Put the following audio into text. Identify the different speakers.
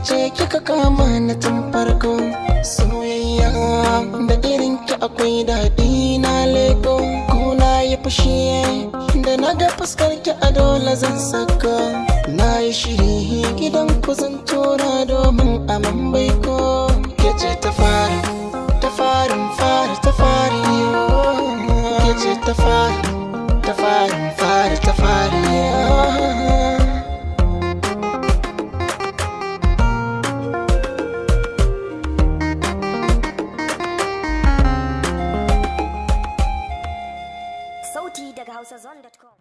Speaker 1: Ce kika kama na tun farko. Soyayya da irin ki akwai daɗi na leko. Ko na yi fushi da na ga fuskar ki a dole zan saka. Na yi shiri gidan ku zan tura domin aman baiko. Ke ce ta fara, ta farin fara ta fari. Ke ce ta fara, ta farin fara ta fari.
Speaker 2: Sauti daga hausazone.com.